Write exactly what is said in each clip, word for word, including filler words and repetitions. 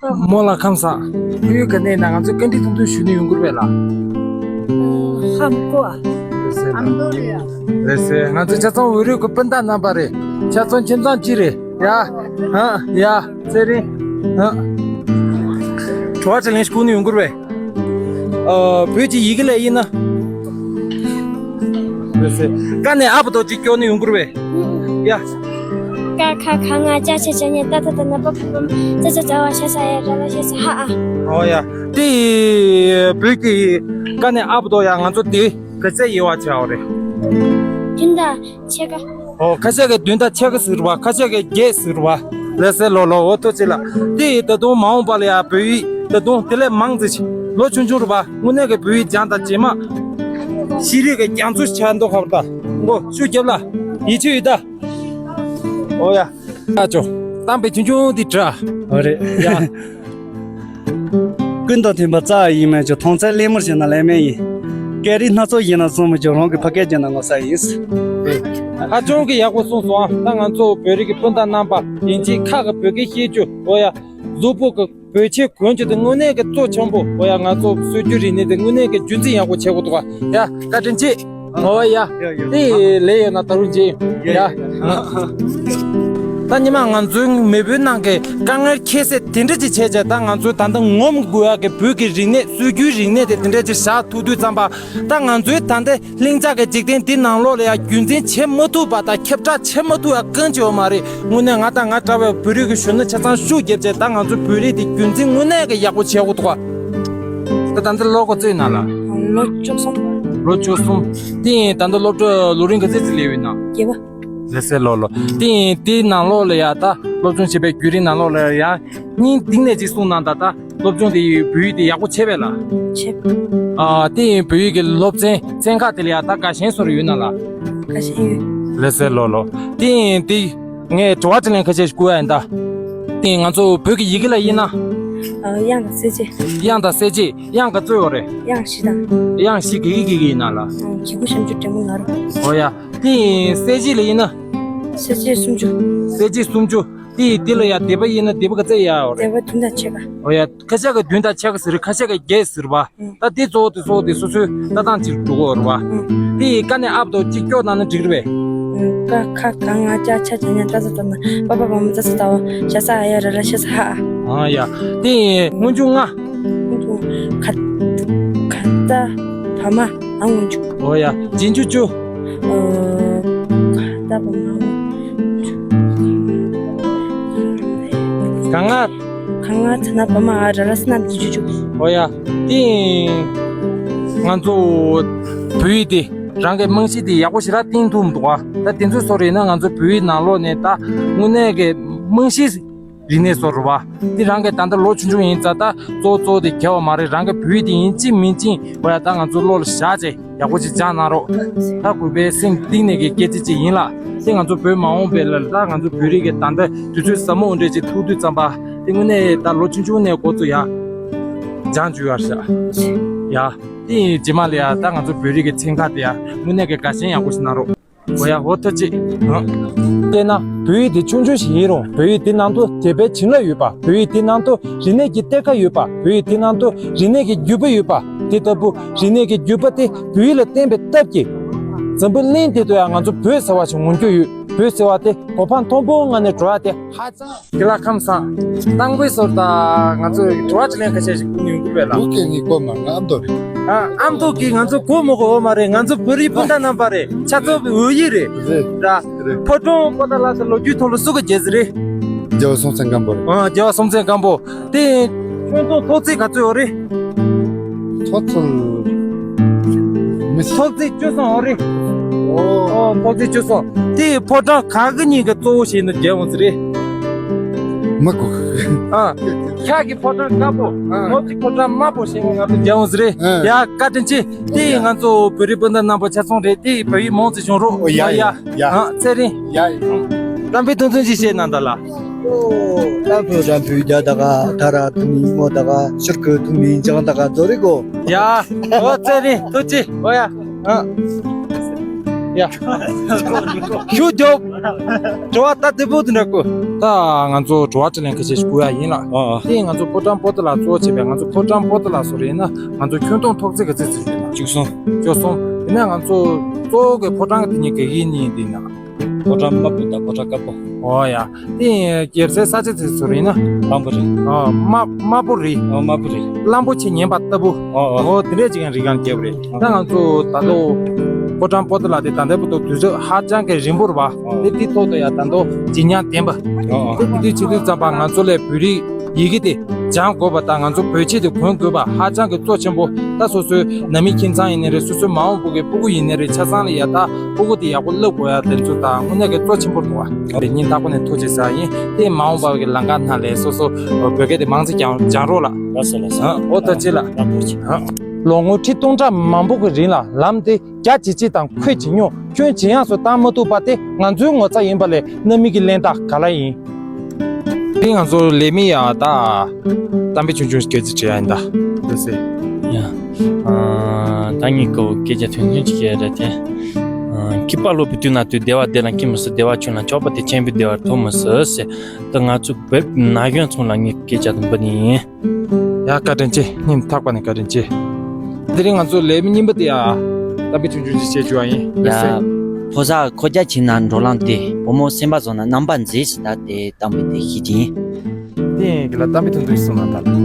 རྨོ་ལགས་ཁམས་བཟང་། ཁོ་ཡུལ་ག་ནས་ན། ང་ཚོ་བཀའ་འདྲི་ཐུང་ཐུང་ཞུ་ནི་ཡོང་གི་རེད་པས་ལགས། ཧམ་གོ་ཨ། ལགས་སེ། ཨམ་དོ་རེད་ཨ། ལགས་སེ། ང་ཚོ་ཆ་ཚང་འོས་རིགས་ཀྱི་སྤུན་ཟླ་རྣམ་པ་རེད། ཆ་ཚང་ཁྱིམ་ཚང་གཅིག་རེད། ཡ། ཧ། ཡ། ཚེ་རིང་། ཧ། དྲི་བ་དྲིས་ལན་ཞིག་བསྐུར་ནི་ཡོང་གི་རེད་པས། ཨ། བོད་ཀྱི་ཡི་གེ་ལ་དབྱེ་ན། ལགས་སེ། ཀ་ནས་ཨ་བར་དུ་གཅིག་སྐྱོར་ནི་ཡོང་གི་རེད་པས། ཡ། ཀ་ཁ་ག་ང་ཅ་ཆ་ཇ་ཉ་ཏ་ད་ན་པ་ཕ་བ་མ་ཙ་ཙ་ཛ་ཝ་ཤ་ས་ཡ་ར་ལ་ཤ་ས་ཧ་ཨ། ཨོ་ཡ། དེ་བོད་ཀྱི་ཀ་ནས་ཨ་བར་དུ་ཡ་ང་ཚོ་དེ་ག་ཚད་དབྱེ་བ་ཕྱེ་བ་རེད། བདུན་དང་ཕྱེད་ཀ། ཨོ། ཁ་ཤས་ཀྱིས་བདུན་དང་ཕྱེད་ཀ་ཟེར་བ། ཁ་ཤས་ཀྱིས་བརྒྱད་ཟེར་བ། ལགས་སེ། ལོ་ལོ། འོ་ཐུགས་རྗེ་ཆེ་ལགས། དེ་ད་དུང་མ་འོངས་པ་ལ་ཡ་བོད་ཡིག་ད་དུང་དེ་ལས་མང་ཙི་ཞིག་ལོ་ཆུང་ཆུང་རེད་པ། དངོས་གནས་ཀྱི་བོད་ཡིག་སྦྱངས་དང་རྗེས་མ་ཤེས་རིག་གི་རྒྱ་མཚོ་ཆགས་མདོག་ཁ་པོ་ད། མགོ་ཤུགས་རྒྱབ་ལ། ཡིད་ཆེས་ཡོད་ད། ཨོ་ཡ། ཨ་ཅོ། གཏམ་དཔེ་ཆུང་ཆུང་འདི་འདྲ། ཨོ་རེད། ཡ། ཀུན་དང་མཐུན་པ་རྩ་བ་ཡིན་མོད་ཀྱང་། མཐོང་ཚད་གླེང་མོལ་བྱས་ན་ལན་མེད་ཡིན། སྐད་རིགས་སྣ་ཚོགས་ཡིན་ན་བཟང་མོད་ཀྱང་། རང་གི་ཕ་སྐད་བརྗེད་ན་ངོ་ཚ་ཡིན། ཧ་ཅང་གི་ཡག་པོ་གསུངས་སོང་ཨ། ད་ང་ཚོ་བོད་རིགས་ཀྱི་སྤུན་ཟླ་རྣམ་པ་ཡིན་གཅིག་ཁ་གི་བོད་སྐད་བཤད་རྒྱུ། ཨོ་ཡ། གཟུགས་པོ་གི་བོད་ཆས་གོན་རྒྱུ་དེ་དངོས་གནས་ཀྱི་གཙོ་ཆེན་པོ། ཨོ་ཡ། ང་ཚོ་སྲོལ་རྒྱུན་རིག་གནས་དེ་དངོས་གནས་ཀྱི་རྒྱུན་འཛིན་ཡག་པོ་བྱེད་དགོས་འདུག་ཨ། ཡ། བཀའ་དྲིན་ཆེ། ཨོ་ཡ། ཡ་ཡ། དེ་ལས་ཡོད་ན་ད་རུང་མཇལ་ཡོང་། ཡ། ཡ། ད་ཉི་མ་ང་ཚོའི་མེས་པོའི་ནང་གི་དཀའ་ངལ་ཁྱད་བསད་དེ་འདྲ་ཅིག་བྱས་བྱས། ད་ང་ཚོའི་ད་ལྟ་ངོམ་དགོས་ཡག་གི་བོད་ཀྱི་རིག་གནས། སྲོལ་རྒྱུན་རིག་གནས་དེ་དེ་འདྲ་ཅིག་བཞག་ཐུབ་དུས་ཙམ་པ། ད་ང་ཚོའི་ད་ལྟའི་ལྷིང་འཇགས་ཀྱི་འཇིག་རྟེན་འདི་ནང་ལོགས་ལ་ཡ་རྒྱུན་འཛིན་བྱེད་མ་ཐུབ་པ་དང་ཁྱབ་བསྒྲགས་བྱེད་མ་ཐུབ་ཡ་གང་ཅི་ཡོད་མ་རེད། དངོས་གནས་ང་དང་ང་འདྲ་བའི་བོད་རིགས་ཀྱི་གཞོན་ནུ་ཆ་ཚང་ཤུགས་བརྒྱབ་བྱས། ད་ང་ཚོ་བོད་རིགས་དེ་རྒྱུན་འཛིན་དངོས་གནས་ཀྱི་ཡག་པོ་བྱེད་དགོས་འདུག་ག། ད་ད་འདི་ལོ་ག་ཚོད་ཡིན་ན་ལགས། ལོ་བཅུ་གསུམ། ལོ་བཅུ་གསུམ། དེ་ཡིན་ད་འདི་སློབ་གྲྭ་ལོ་རིམ་ག་ཚོད་ཅིག་སླེབས་ཡོད་ན། བརྒྱད་པ། ལགས་སེ། ལོ་ལོ། དེ་ཡིན་དེའི་ནང་ལོགས་ལ་ཡ་ད་སློབ་སྦྱོང་བྱེད་པའི་བརྒྱུད་རིམ་ནང་ལོགས་ལ་ཡ་སྙིང་གཏིང་ནས་ཅིག་གསུངས་ན། ད་ད་སློབ་སྦྱོང་དེ་བོད་ཡིག་དེ་ཡག་པོ་བྱས་པས་ལགས། བྱས། ཨ། དེ་ཡིན་བོད་ཡིག་གི་སློབ་ཚན་ཚན་ཁག་དེ་ལ་ཡ་ད་དགའ་ཞེན་བཟོ་འདྲ་ཡོད་ན་ལགས། དགའ་ཞེན་ཡོད། ལགས་སེ། ལོ་ལོ། དེ་ཡིན་དེ་ངས་དྲི་བ་དྲིས་ལན་ཁ་ཤས་ཤིག་བསྐུར་ཡ་ཡིན་ད། དེ་ཡིན་ང་ཚོ་བོད་ཀྱི་ཡི་གེ་ལ་དབྱེ་ན། ཨ། དབྱངས་དང་གསལ་བྱེད། དབྱངས་དང་གསལ་བྱེད། དབྱངས་ག་ཚོད་ཡོད་རེད། དབྱངས་བཞི་དང་། དབྱངས་བཞི་ག་གི་ག་གི་ཡིན་ན་ལགས། ཨ། གི་གུ་ཞབས་ཀྱུ་འགྲེང་བུ་ང་རོ། ཨོ་ཡ། དེ་ཡིན་གསལ་བྱེད་ལ་དབྱེ་ན། གསལ་བྱེད་སུམ་ཅུ། གསལ་བྱེད་སུམ་ཅུ། དེ་ཡིན་དེ་ལ་ཡ་སྡེ་པ་དབྱེ་ན་སྡེ་པ་ག་ཚོད་ཡོད་རེད། སྡེ་པ་བདུན་དང་ཕྱེད་ཀ། ཨོ་ཡ། ཁ་ཤས་ཀྱིས་བདུན་དང་ཕྱེད་ཀ་ཟེར། ཁ་ཤས་ཀྱིས་བརྒྱད་ཟེར་བ། ཨུ། ད་དེ་གཙོ་བོ་དེ་གཙོ་བོ་དེ་སོ་སོའི་ལྟ་སྟངས་ཅིག་འགྲོ་གི་ཡོད་རེད་བ། ཨུ། དེ་ཡི་ཀ་ནས་ཨ་བར་དུ་གཅིག་སྐྱོར་གནང་ན་འགྲིག་རེད་པས། ཨུ། ཀ་ཁ་ག་ང་ཅ་ཆ་ཇ་ཉ་ཏ་ཛ་ཏ་ན་པ་ཕ་བ་མ་ཙ་ཙ་ད་བ་ཤ་ས་ཨ་ཡ་ར་ལ་ཤ་ས་ཧ་ཨ། ཨ་ཡ། དེ་ཡིན་སྔོན་འཇུག་ལྔ། སྔོན་འཇུག་ལྔ། ག་ག་ད་བ་མ། ཨ་སྔོན་འཇུག། ཨོ་ཡ། རྗེས་འཇུག་བཅུ། ཨོ། ད་བ་མ། ག་ང་། ག་ང་ཚ་ན་བ་མ་ཨ་ར་ལ་ས་ན་རྗེས་འཇུག་བཅུ། ཨོ་ཡ། དེ་ང་ཚོ་བོད་ཡིག་དེ་རང་གི་རྨང་གཞི་དེ་ཡག་པོ་ཞེ་དྲག་བཏིང་ཐུབ་མི་འདུག་ག། ད་དེ་ཚོ་སོགས་རེད་ན་ང་ཚོ་བོད་ཡིག་ནང་ལོགས་ནས་ད་དངོས་གནས་ཀྱི་རྨང་གཞི། རིག་གནས་སོགས་རེད་བ། འདི་རང་གི་ད་ལྟ་ལོ་ཆུང་ཆུང་ཡིན་ཙང་ད་གཙོ་བོ་གཙོ་བོ་དེ་གལ་བ་མ་རེད། རང་གི་བོད་ཡིག་དེ་ཡིན་གཅིག་མིན་གཅིག་བ་ཡ་ད་ང་ཚོ་བློ་ལ་བཞག་བྱས་ཡག་པོ་ཞིག་སྦྱངས་གནང་རོགས། ད་གུས་པས་སེམས་གཏིང་ནས་ཀྱི་སྐད་ཆ་ཅིག་ཡིན་ལགས། དེ་ང་ཚོ་བོད་མ་འོངས་པའི་ལ་ད་ང་ཚོ་བོད་རིགས་ཀྱི་ད་ལྟ་དུས་ཚོད་ཟབ་མོ་འདྲ་ཅིག་ཐུག་དུས་ཙམ་པ་དེ་དངོས་གནས་ད་ལོ་ཆུང་ཆུང་ནས་འགོ་བཙུགས་ཡ་སྦྱང་བཅུག་ཡ་ཤག་ཡ། དེ་ཡིན་རྗེས་མ་ལ་ཡ་ད་ང་ཚོ་བོད་རིགས་ཀྱི་ཚན་ཁག་དེ་ཡ་དངོས་གནས་ཀྱི་དགའ་ཞེན་ཡག་པོ་ཞིག་གནང་རོགས། འོ་ཡ། འོ་ཐུགས་རྗེ་ཆེ། དཔེར་ན་བོད་ཡིག་དེ་ཆུང་ཆུང་ཞིག་ཡིན་རུང་བོད་ཡིག་དེ་ནང་དུ་དད་པའི་བྱིན་རླབས་ཡོད་པ། བོད་ཡིག་དེ་ནང་དུ་རིག་གནས་ཀྱི་གཏེར་ཁ་ཡོད་པ། བོད་ཡིག་དེ་ནང་དུ་རིག་གནས་ཀྱི་བརྒྱུད་པ་ཡོད་པ། དེ་ལྟ་བུ་རིག་གནས་ཀྱི་བརྒྱུད་པ་དེ་བོད་ཡིག་ལ་བརྟེན་པའི་སྟབས་ཀྱིས་འཛམ་བུ་གླིང་འདི་དུ་ཡང་ང་ཚོ་བོད་ཟེར་བ་ཞིག་ངོམ་རྒྱུ་ཡོད། བོད་ཟེར་བ་དེ་གོ་འཕང་མཐོན་པོའི་ངང་ནས་འགྲོ་ཡ་དེ་ཧ་ཅང་། དགེ་ལགས་ཁམས་བཟང་། གཏམ་དཔེ་སོགས་དང་ང་ཚོ་དྲི་བ་དྲིས་ལན་ཁ་ཤས་ཤིག་ཕུལ་ནས་ཡོང་གི་རེད་ལགས། ལུག་གི་ངའི་གོ་མ་ང་ཨ་མདོ་རེད། ཨ་ཨ་མདོ་གི་ང་ཚོ་གོ་མ་གོ་འོ་མ་རེད། ང་ཚོ་བོད་རིགས་སྤུན་ཟླ་རྣམ་པ་རེད། ཆ་ཚང་བོད་ཡིག་རེད། རེད། ར། རེད། ཕོ་བྲང་པོ་ཏཱ་ལ་དང་ལོ་རྒྱུས་ཐོག་ལ་སུ་ག་རྒྱལ་ས་རེད། རྒྱལ་བ་སྲོང་བཙན་སྒམ་པོ་རེད། ཨ་རྒྱལ་བ་སྲོང་བཙན་སྒམ་པོ། དེ་ཁྱོད་ཚོ་ཐོག་བརྩེགས་ག་ཚོད་ཡོད་རེད། ཐོག་བརྩེགས། མི་ཤེས། ཐོག་བརྩེགས་བཅུ་གསུམ་ཡོད་རེད། ཨོ། ཨོ་ཐོག་བརྩེགས་བཅུ་གསུམ། དེ་ཕོ་བྲང་ག་གི་གཉིས་ཀྱི་གཙོ་བོ་ཞིག་ནི་རྒྱལ་ཡོང་ཟེར་རེད། མི་གོ། ཨ། ཤར་གྱི་ཕོ་བྲང་དཀར་པོ། ཨ། ནུབ་ཀྱི་ཕོ་བྲང་དམར་པོ་ཞིག་ནི་ང་ཚོ་རྒྱལ་ཡོང་ཟེར་རེད། ཨ། ཡ་བཀའ་དྲིན་ཆེ། དེ་ང་ཚོ་བོད་རིགས་སྤུན་ཟླ་རྣམ་པ་ཆ་ཚང་རེད། དེ་བོད་ཡིག་མང་ཙམ་སྦྱོང་རོགས། ཨོ་ཡ་ཡ། ཡ། ཨ་ཚེ་རིང་། ཡ་ཡ། གཏམ་དཔེ་ཐུང་ཐུང་ཅིག་བཤད་གནང་དང་ལགས། ཨོ། ཏ་ཕོ་ར་ཕུ་རྒྱ་ད་ག་ད་ར་ཐུ་མི་མོ་ད་ག་ཤུར་ཁུ་ཐུ་མི་ཅང་ད་ག་རྫོ་རི་གོ། ཡ། ཨོ་ཚེ་རིང་ཐུགས་རྗེ་ཆེ། ཨོ་ཡ། ཨ། ཡ། ཞུ་རྒྱོབ། དྲི་བ་ད་དེ་པོ་དེ་འདྲ་གོ། ད་ང་ཚོ་དྲི་བ་དྲིས་ལན་ཁ་ཤས་ཤིག་བསྐུར་ཡ་ཡིན་ལ། ཨ་ཨ། དེ་ང་ཚོ་ཕོ་བྲང་པོ་ཏི་ལ་གཙོ་བྱས་པའི་ང་ཚོ་ཕོ་བྲང་པོ་ཏི་ལ་སོ་རེད་ན་ང་ཚོ་ཁྱོན་བསྡོམས་ཐོག་བརྩེགས་ག་ཚོད་ཅིག་ཡོད་ན། བཅུ་གསུམ། བཅུ་གསུམ། དེ་ནས་ང་ཚོ་གཙོ་བོ་གི་ཕོ་བྲང་གི་དེ་ཉིད་ག་གི་ཡིན་ཡིན་དེ་ན། ཕོ་བྲང་དམར་པོ་དང་ཕོ་བྲང་དཀར་པོ། ཨོ་ཡ། དེ་རྒྱལ་སའི་ས་ཆ་དེ་ཚོ་རེད་ན། དམར་པོ་རེད། ཨ་དམར་དམར་པོ་རེད། ཨ་དམར་པོ་རེད། གླང་པོ་ཆེ་ཉན་པ་ལྟ་བུ། ཨོ་ཨོ། ཨོ་དེ་འདྲས་ཅིག་ཡང་རིགས་གང་རྒྱབ་རེད། ད་ང་ཚོ་ད་ལོ་ཕོ་བྲང་པོ་ཏི་ལ་དེ་ད་ལྟའི་བར་དུ་དུས་ཚོད་ཧ་ཅང་གི་རིང་པོ་རེད་པ། ཨོ། དེ་དེ་ཐོག་ཏུ་ཡང་ད་དུང་ཇེ་ཉམས་ལྡན་པ། ཨོ་ཨོ། དེ་དེ་དུས་ཕྱིན་དུས་ཙམ་པ་ང་ཚོ་ལས་བོད་རིགས་ཡི་གེ་དེ་སྦྱང་དགོས་པ་དང་ང་ཚོ་བོད་ཆས་དེ་གོན་དགོས་པ་ཧ་ཅང་གི་གཙོ་ཆེན་པོ། ད་སོ་སོའི་ནང་མི་ཁྱིམ་ཚང་ཡིན་ནའི་རེད། སོ་སོའི་མ་འོངས་པ་གི་སྤུ་གུ་ཡིན་ནའི་རེད། ཆ་ཚང་ལ་ཡ་ད་སྤུ་གུ་དེ་ཡག་པོ་བསླབ་དགོས་ཡ་དེ་ཚོ་ད་དངོས་གནས་ཀྱི་གཙོ་ཆེན་པོ་འདུག་བ། རེད། སྙིང་ཐག་པ་ནས་ཐུགས་རྗེ་ཆེ་ཡིན། དེ་མ་འོངས་པ་གི་ལམ་ཁ་ནང་ལ་སོ་སོ་བོད་སྐད་དེ་མང་ཙམ་སྦྱང་སྦྱང་རོགས་ལ། ལགས་སོ་ལགས་སོ། ཨ་འོ་ད་ཅི་ལ། ལགས་ཐུགས་རྗེ་ཆེ། ལོ་ངོ་ཁྲི་སྟོང་ཕྲག་མང་པོ་གི་རིང་ལ་ལམ་དེ་རྒྱ་ཇེ་ཆེ་དང་ཁོད་ཇེ་ཉུང་། སྐྱོན་ཇེ་ཡངས་སུ་བཏང་མ་ཐུབ་པ་དེ་ང་ཚོའི་ངོ་ཚ་ཡིན་པ་ལས་རྣམ་སྨིན་གྱི་གླེན་རྟགས་ག་ལ་ཡིན། དེ་ང་ཚོ་ལས་མི་ཡ་ད་གཏམ་དཔེ་ཆུང་ཆུང་སྐད་ཆ་དྲི་ཡ་ཡིན་ད། ལགས་སེ། ཡ། ཨ་ད་ངས་ཀོ་སྐད་ཆ་ཐུང་ཐུང་ཅིག་བཤད་རེད་དེ། ཨ་སྐྱིད་པ་ལོག་པའི་དུས་ན་དུས་བདེ་བ་བདེ་ལ་སྐྱིད་མི་སྲིད། བདེ་བ་ཆུང་ལ་ཆོག་པ་དེ་ཆེན་པོའི་བདེ་བར་ཐོབ་མི་སྲིད་ཟེར། ད་ང་ཚོ་བོད་ན་གཞོན་ཚོ་ལ་ངས་སྐད་ཆ་དུམ་པ་ནི་ཡིན། ཡ་བཀའ་དྲིན་ཆེ། སྙིང་ཐག་པ་ནས་བཀའ་དྲིན་ཆེ། དེ་རིང་ང་ཚོ་ལས་མི་རྙིང་པ་དེ་ཡ་གཏམ་དཔེ་ཆུང་ཆུང་ཅིག་བཤད་རྒྱུ་བ་ཡིན། ཡ། ཕོ་གསར་ཁོ་རྒྱ་ཁྱིམ་ན་འགྲོ་ལམ་དེ། བུ་མོ་སེམས་པ་བཟང་ན་རྣམ་པར་མཛེས་ཟེར། ད་དེ་གཏམ་དཔེ་དེ་ཤེས་ཀྱིན། དེ་ཡིན་གྱི་ལ་གཏམ་དཔེ་ཐུང་ཐུང་ཞིག་གསུང་གནང་དང་།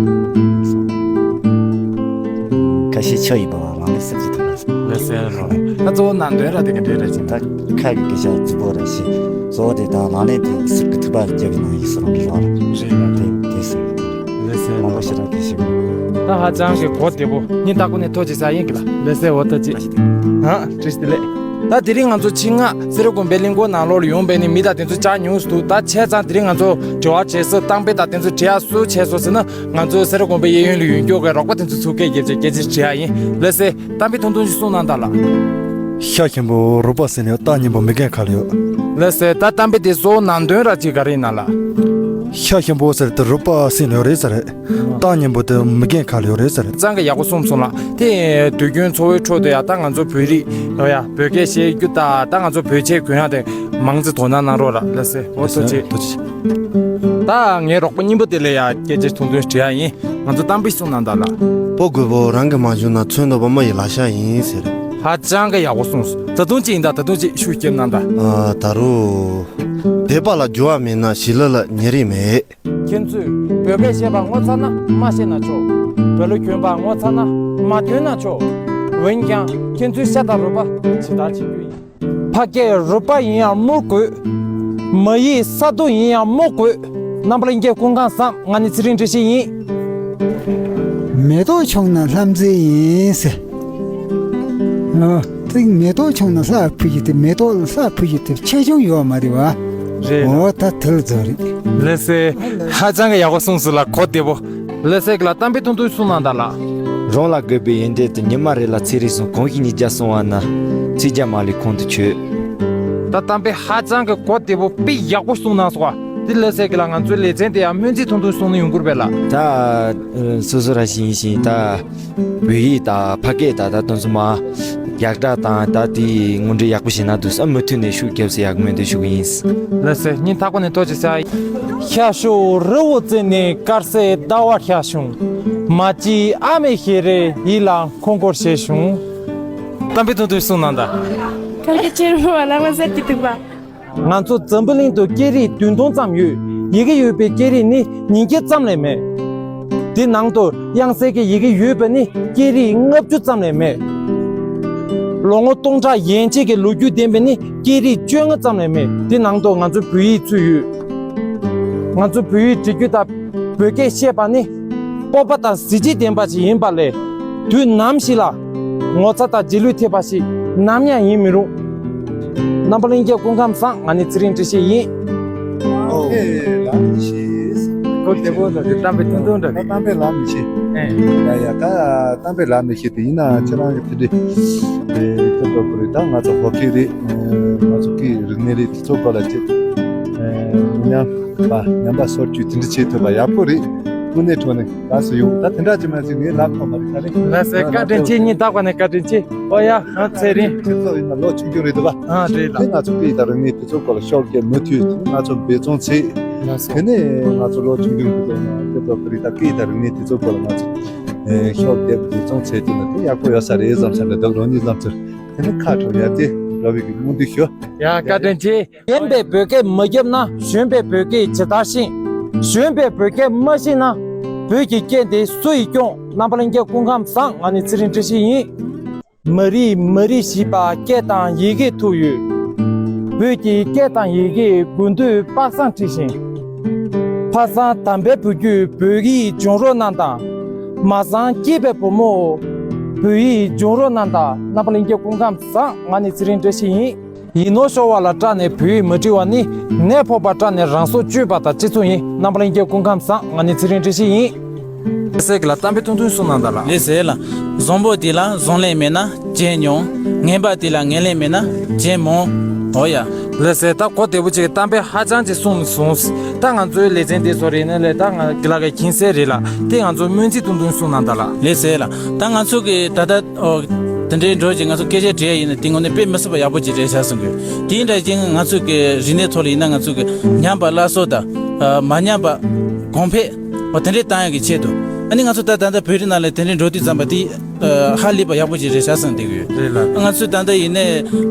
ཁ་ཤས་ཆ་ཡིན་པ་ལ་ལང་ལེ་སེར་གྱི་ཐུག་པ། ལེ་སེར་རོ། ད་གཙོ་བོ་ནང་དོན་ར་དེ་ག་འདྲའི་ར་ཅིག་ད་ཁ་གི་སྐད་ཆ་རྫིག་པོ་ར་ཞིག་གཙོ་བོ་དེ་དང་ལང་ལེ་དེ་སེར་གྱི་ཐུག་པ་རྒྱབ་ཡིན་ནང་ཡིན་སོ་རང་གི་རང་ར་རེད་ལ་དེ་དེ་སེར། ལེ་སེར་མང་པོ་རོ། ཞེ་དྲག་གི་ཞིག་ད་ཧ་ཅང་གི་གོ་བདེ་པོ། སྙིང་ཐག་པ་ནས་ཐུགས་རྗེ་ཆེ་ཡིན་གྱི་ལ། ལེ་སེར་འོ་ད་ཅི། ཧ་བཀྲ་ཤིས་བདེ་ལེགས། ད་དེ་རིང་ང་ཚོ་ཆེད་མངགས་སེ་ར་དགོན་པའི་གླིང་སྐོར་ནང་ལོགས་ལ་ཡོང་པས་ནི་མི་དང་དེ་ཚོ་བཅར་མྱོང་སུ་འདུག་ད་བྱས་ཙང་དེ་རིང་ང་ཚོ་དྲི་བ་དྲིས་སུ་གཏམ་དཔེ་དང་དེ་ཚོ་དྲི་ཡ་སུ་བྱས་སོ་ཟེར་ན་ང་ཚོ་སེ་ར་དགོན་པའི་གཡས་གཡོན་ལ་ཡོད་མཁན་གྱི་རོགས་པ་དེ་ཚོ་ཚུར་སྐད་རྒྱབ་བྱས་སྐད་ཆ་དྲི་ཡ་ཡིན། ལགས་སེ། གཏམ་དཔེ་ཐུང་ཐུང་ཞིག་གསུང་གནང་དང་ལགས། ཤ་ཞིམ་པོ་རུས་པ་བསིལ་ནས། རྟགས་སྙན་པོ་མི་རྒན་ཁ་ལ་ཡོད། ལགས་སེ། ད་གཏམ་དཔེ་དེ་གཙོ་བོ་ནང་དོན་ར་ཅིག་ག་རེ་ཡིན་ན་ལགས། ཤ་ཞིམ་པོ་ཟེར་དེ་རུས་པ་བསིལ་ནས་ཡོད་རེད་ཟེར། རྟགས་སྙན་པོ་དེ་མི་རྒན་ཁ་ལ་ཡོད་རེད་ཟེར། ཧ་ཅང་གི་ཡག་པོ་གསུངས་སོང་ལགས། དེ་དུས་རྒྱུན་འཚོ་བའི་ཁྲོད་དུ་ཡ་ད་ང་ཚོ་བོད་རིགས་ཡ་བོད་སྐད་བཤད་རྒྱུ་དང་ད་ང་ཚོ་བོད་ཆས་གོན་ཡ་དེ་མང་ཙམ་དོ་སྣང་གནང་རོགས་ར། ལགས་སེ། འོ་ཐུགས་རྗེ་ཆེ། ཐུགས་རྗེ་ཆེ། ད་ངའི་རོགས་པ་རྙིང་པ་དེ་ལ་ཡ་སྐད་ཆ་ཐུང་ཐུང་དྲི་ཡ་ཡིན། ང་ཚོ་གཏམ་དཔེ་གསུང་གནང་དང་ལགས། ཕོ་རྒོད་པོ་རང་གིས་མ་བྱུང་ན་ཚོན་རྣོ་པོ་མ་ཡི་ལག་ཤ་ཡིན་ཟེར། ཧ་ཅང་གི་ཡག་པོ་གསུངས་སོང་། ད་དུང་ཅི་ཡིན་ད། ད་དུང་ཅི་ཤུགས་རྒྱབ་གནང་དང་། ཨ་ད་རུང་། དད་པ་ལ་འགྱུར་བ་མེད་ན་ཞི་ལུ་ལ་ཉེ་རིང་མེད། ཁྱེད་ཚོས་བོད་སྐད་བཤད་པ་ངོ་ཚ་ན་མ་བཤད་ན་ཆོག་བོད་ལྭ་གྱོན་པ་ངོ་ཚ་ན་མ་གྱོན་ན་ཆོག་འོན་ཀྱང་ཁྱེད་ཚོའི་ཤ་དང་རུས་པ་ཇི་ལྟར་བྱེད་རྒྱུ་ཡིན། ཕ་སྐད་རུས་པ་ཡིན་ཡང་སྨྲུག་དགོས། མ་ཡིག་ས་རྡོ་ཡིན་ཡང་སྨྲུག་དགོས། རྣམ་པ་ལྷན་རྒྱས་སྐུ་ཁམས་བཟང་། ང་ནི་ཚེ་རིང་བཀྲ་ཤིས་ཡིན། མེ་ཏོག་ཆུང་ན་ལྷ་མཛེས་ཡིན་ཟེར། ཨོ། ཏིག་མེ་ཏོག་ཆུང་ན་ལྷ་ཕུ་ཞིག་དེ་མེ་ཏོག་ལྷ་ཕུ་ཞིག་དེ་ཆེ་ཆུང་ཡོད་མ་རེད་བ། རེད། འོ་ད་དེ་ལ་རྫོགས་རེད། ལགས་སེ། ཧ་ཅང་གི་ཡག་པོ་གསུངས་སོང་ལགས། གོ་བདེ་པོ། ལགས་སེ། ག་ལ་གཏམ་དཔེ་ཐུང་ཐུང་གསུང་གནང་དང་ལགས། རང་ལ་དགོས་པའི་ཡོན་ཏན་དེ་ཉི་མ་རེ་ལ་ཚིག་རེ་གསུང་། གང་ཞིག་ཉིས་བརྒྱ་གསུང་བ་ན། ཚིག་བརྒྱ་མ་ལུས་ཁོང་དུ་ཆུད། ད་གཏམ་དཔེ་ཧ་ཅང་གི་གོ་བདེ་པོ་དཔེ་ཡག་པོ་གསུང་གནང་སོང་བ། དེ་ལགས་སེ། ག་ལ་ང་ཚོའི་ལེ་ཚན་དེ་ཡང་སྨོན་ཚིག་ཐུང་ཐུང་གསུང་ན་ཡོང་གི་རེད་པས་ལགས། ད་སོ་སོ་ར་ཞིག་ཡིན་ཞིང་ད། བོད་ཡིག་དང་ཕ་སྐད་དང་ད་དོན་ཚུལ་མ། ཡག་དྲག་དང་ད་དེའི་དངོས་འབྲེལ་ཡག་པོ་བྱས་ན་འདུག་བསམ། མུ་མཐུད་ནས་ཤུགས་རྒྱབ་ཟེར་ཡག་སྨོན་འདུན་ཞུ་གི་ཡིན། ལགས་སེ། སྙིང་ཐག་པ་ནས་ཐུགས་རྗེ་ཆེ། ཤ་ཤོག་རི་བོ་རྩེ་ནས། དཀར་གསལ་ཟླ་བ་ཤར་བྱུང་། མ་གཅིག་ཨ་མའི་ཞལ་རས། ཡིད་ལ་འཁོར་འཁོར་བྱས་བྱུང་། གཏམ་དཔེ་ཐུང་ཐུང་གསུང་གནང་དང་། ཁ་ཁ་ཆེར་མོ་བ་ལང་ལ་ཟེར་གྱི་འདུག་པ། ང་ཚོ་འཛམ་བུ་གླིང་དུ་སྐད་རིགས་བདུན་སྟོང་ཙམ་ཡོད། ཡི་གེ་ཡོད་པའི་སྐད་རིགས་ནི་ཉིས་བརྒྱ་ཙམ་ལས་མེད། དེ་ནང་དུ་དབྱངས་གསལ་གྱི་ཡི་གེ་ཡོད་པ་ནི་སྐད་རིགས་ལྔ་བཅུ་ཙམ་ལས་མེད། ལོ་ངོ་སྟོང་ཕྲག་ཡན་ཆད་ཀྱི་ལོ་རྒྱུས་ལྡན་པ་ནི་སྐད་རིགས་བཅོ་ལྔ་ཙམ་ལས་མེད། དེ་ནང་དུ་ང་ཚོ་བོད་ཡིག་ཚུད་ཡོད། ང་ཚོ་བོད་ཡིག་འབྲི་རྒྱུ་དང་བོད་སྐད་བཤད་པ་ནི་སྤོབས་པ་དང་གཟི་བརྗིད་ལྡན་པ་ཞིག་ཡིན་པ་ལས། དུས་ནམ་ཞིག་ལ་ངོ་ཚ་དང་རྗེས་ལུས་ཐེབས་པ་ཞིག་ནམ་ཡང་ཡིན་མི་རུང་། རྣམ་པ་ལྷན་རྒྱས་སྐུ་ཁམས་བཟང་། ང་ནི་ཚེ་རིང་བཀྲ་ཤིས་ཡིན། ཨོ། ཨེ་ལ་མི་ཤེས། ཁོ་བདེ་པོ་འདུག་དེ་གཏམ་དཔེ་ཐུང་ཐུང་འདྲ་ད་རེད། གཏམ་དཔེ་ལ་མི་ཤེས། ཨེ། ཡ་ཡ། ད་གཏམ་དཔེ་ལ་མི་ཤེས་དེ་ཡིན་ན་ཁྱེད་རང་གི་དེ་འདྲའི་དེ་ཐུབ་པ་བུ་རེད། ད་ང་ཚོ་བོད་སྐད་རེད། ང་ཚོ་སྐད་རིག་གནས་རེད། དེ་ཚོ་སྐོར་ལ་ཅིག་ཉམས་པ་ཉམས་པ་སོར་ཆུད་དེ་འདྲ་བྱེད་ཐུབ་པ་ཡག་པོ་རེད། དངོས་གནས་དྲང་གནས་ལགས་སུ་ཡོང་། ད་དེ་འདྲ་ཅིག་མ་ཟིན་ངས་ལབ་ཐུབ་མ་རེད། ད་ནི་ལགས་སོ། བཀའ་དྲིན་ཆེ། སྙིང་ཐག་པ་ནས་བཀའ་དྲིན་ཆེ། ཨོ་ཡ། ཨ། ཚེ་རིང་། ཁྱེད་ཚོ་ཡིན་ན་ལོ་ཆུང་ཆུང་རེད་འདུག་བ། ཨ། རེད་ལགས། དེ་ང་ཚོ་སྐད་ཡིག་དང་རིག་གནས་དེ་ཚོ་སྐོར་ལ་ཤོག་རྒྱབ་མུ་མཐུད་ང་ཚོ་འབད་བརྩོན་བྱེད། ལགས་སོ། དེ་ནས་ང་ཚོ་ལོ་ཆུང་ཆུང་རེད་འདུག་ན་དེ་ཚོ་གི་རིགས་དང་སྐད་ཡིག་དང་རིག་གནས་དེ་ཚོ་སྐོར་ལ་ང་ཚོ་ཨེ་ཤོག་རྒྱབ་འབད་བརྩོན་བྱེད་དུས་ན་དེ་ཡག་པོ་ཡོད་ས་རེད་བསམ་ས་རེད་འདུག་རང་ཉིད་བསམ་ཚུལ། དེ་ནི་ཁ་དྲོ་ཡར་རྒྱས་འགྲོ་བའི་གི་སྨོན་འདུན་ཞུ། ཡ། བཀའ་དྲིན་ཆེ། བརྒྱན་པའི་བོད་སྐད་མ་བརྒྱབ་ན། གཞོན་པའི་བོད་སྐད་ཇི་ལྟར་ཤེས། གཞོན་པའི་བོད་སྐད་མ་ཤེས་ན། བོད་ཀྱི་སྐད་འདི་སུ་ཡིས་སྐྱོང་། རྣམ་པ་ལྷན་རྒྱས་སྐུ་ཁམས་བཟང་། ང་ནི་ཚེ་རིང་བཀྲ་ཤིས་ཡིན། མ་རིག་མ་རིག་ཞེས་པ་སྐད་དང་ཡི་གེ་ཐུག་ཡོད། བོད་ཀྱི་སྐད་དང་ཡི་གེ་དགུན་དུས་དཔག་བསམ་འཁྲི་ཤིང་། ཕ་བཟང་དམ་པའི་བུ་རྒྱུད་བོད་ཡིག་སྦྱོང་རོགས་གནང་དང་། མ་བཟང་སྐྱེས་པའི་བུ་མོ་བོད་ཡིག་སྦྱོང་རོགས་གནང་དང་། རྣམ་པ་ལྷན་རྒྱས་སྐུ་ཁམས་བཟང་། ང་ནི་ཚེ་རིང་བཀྲ་ཤིས་ཡིན། ཡིད་ནོར་ཤོར་བ་ལ་སྐྲག་ནས་བོད་ཡིག་མ་བྲི་བ་ནི། ནད་ཕོག་པ་སྐྲག་ནས་རང་སྲོག་གཅོད་པ་དང་གཅིག་མཚུངས་ཡིན། རྣམ་པ་ལྷན་རྒྱས་སྐུ་ཁམས་བཟང་། ང་ནི་ཚེ་རིང་བཀྲ་ཤིས་ཡིན། ལགས་སེ། གི་ལ་གཏམ་དཔེ་ཐུང་ཐུང་གསུངས་གནང་དང་ལགས། ལགས་སེ་ལགས། བཟང་པོ་དེ་ལ་བཟང་ལན་མེད་ན་བྱས་མྱོང་། ངན་པ་དེ་ལ་ངན་ལན་མེད་ན་བྱས་མོང་། འོ་ཡ། ལགས་སེ། ད་གོ་བདེ་པོ་ཅིག་གཏམ་དཔེ་ཧ་ཅང་ཅིག་གསུངས་སོང་། ད་ང་ཚོའི་ལེ་ཚན་དེ་ཚོ་རེད་ན་ལས་ད་ང་གི་ལ་ག་མཁྱེན་གསལ་རེད་ལགས། དེ་ང་ཚོ་སྨོན་ཚིག་ཐུང་ཐུང་གསུངས་གནང་དང་ལགས། ལགས་སེ་ལགས། ད་ང་ཚོ་གི་ད་ལྟ་ཨོ་དེ་འདྲའི་འགྲོ་ཅིག་ང་ཚོ་སྐད་ཆ་དྲིས་ཡ་ཡིན་ན་དེ་ངོ་ནས་དཔེ་མི་སྲིད་པ་ཡག་པོ་ཅིག་རེད་ཤག་གསུང་གི། དེ་འདྲ་ཅིག་ང་ཚོ་གི་རིག་གནས་ཐོག་ལ་ཡིན་ན་ང་ཚོ་གི་ཉམས་པ་སླར་གསོ་དང་། ཨ། མ་ཉམས་པ་གོང་འཕེལ། འོ་དེ་འདྲའི་བཏང་ཡག་གི་ཆེད་དུ། ཨ་ནི་ང་ཚོ་ད་ད་ལྟ་བོད་རིགས་ནང་ལ་དེ་འདྲའི་འགྲོ་དུས་ཙམ་པ་དེ་ཨ་ཧ་ལས་པ་ཡག་པོ་ཅིག་རེད་ཤག་བསམ་བསྡད་ཀྱི་ཡོད། རེད་ལགས། ང་ཚོས་ད་ལྟ་ཡིན་ནའི་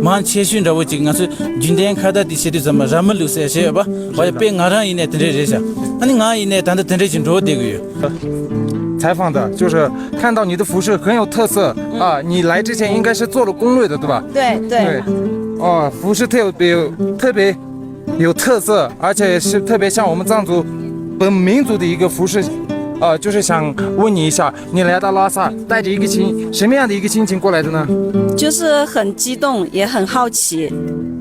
མང་ཆེ་ཤོས་འདྲ་བོ་ཅིག་ང་ཚོས་རྒྱུན་ལྡན་ཁ་བརྡ་དེ་བྱེད་དུས་ཙམ་པ་ར་མ་ལུག་ཟེར་བཤད་ཡོད་པ། འོ་ཡ། དཔེ་ང་རང་ཡིན་ནའི་དེ་འདྲའི་རེད་ཤག་ཨ་ནི་ང་ཡིན་ནའི་ད་ལྟ་དེ་འདྲའི་ཅིག་འགྲོ་བསྡད་ཀྱི་ཡོད། 采访的，就是看到你的服饰很有特色啊，你来之前应该是做了攻略的，对吧？对对。对，哦，服饰特别特别有特色，而且是特别像我们藏族本民族的一个服饰，呃，就是想问你一下，你来到拉萨，带着一个心，什么样的一个心情过来的呢？就是很激动，也很好奇。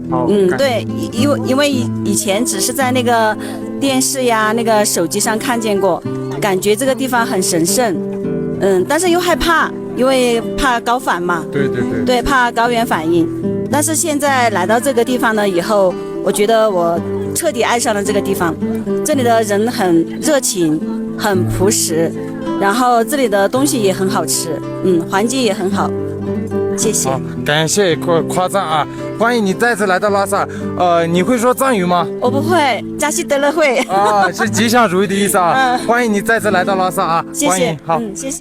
好，嗯，感对，因为因为以以前只是在那个电视呀、那个手机上看见过，感觉这个地方很神圣，嗯，但是又害怕，因为怕高反嘛。对对对。对，怕高原反应。但是现在来到这个地方呢以后，我觉得我彻底爱上了这个地方。这里的人很热情，很朴实，然后这里的东西也很好吃，嗯，环境也很好。谢谢。好，感谢夸夸赞啊！欢迎你再次来到拉萨。呃，你会说藏语吗？我不会，扎西德勒会。啊，是吉祥如意的意思啊！嗯。欢迎你再次来到拉萨啊！谢谢。欢迎，好。嗯，谢谢。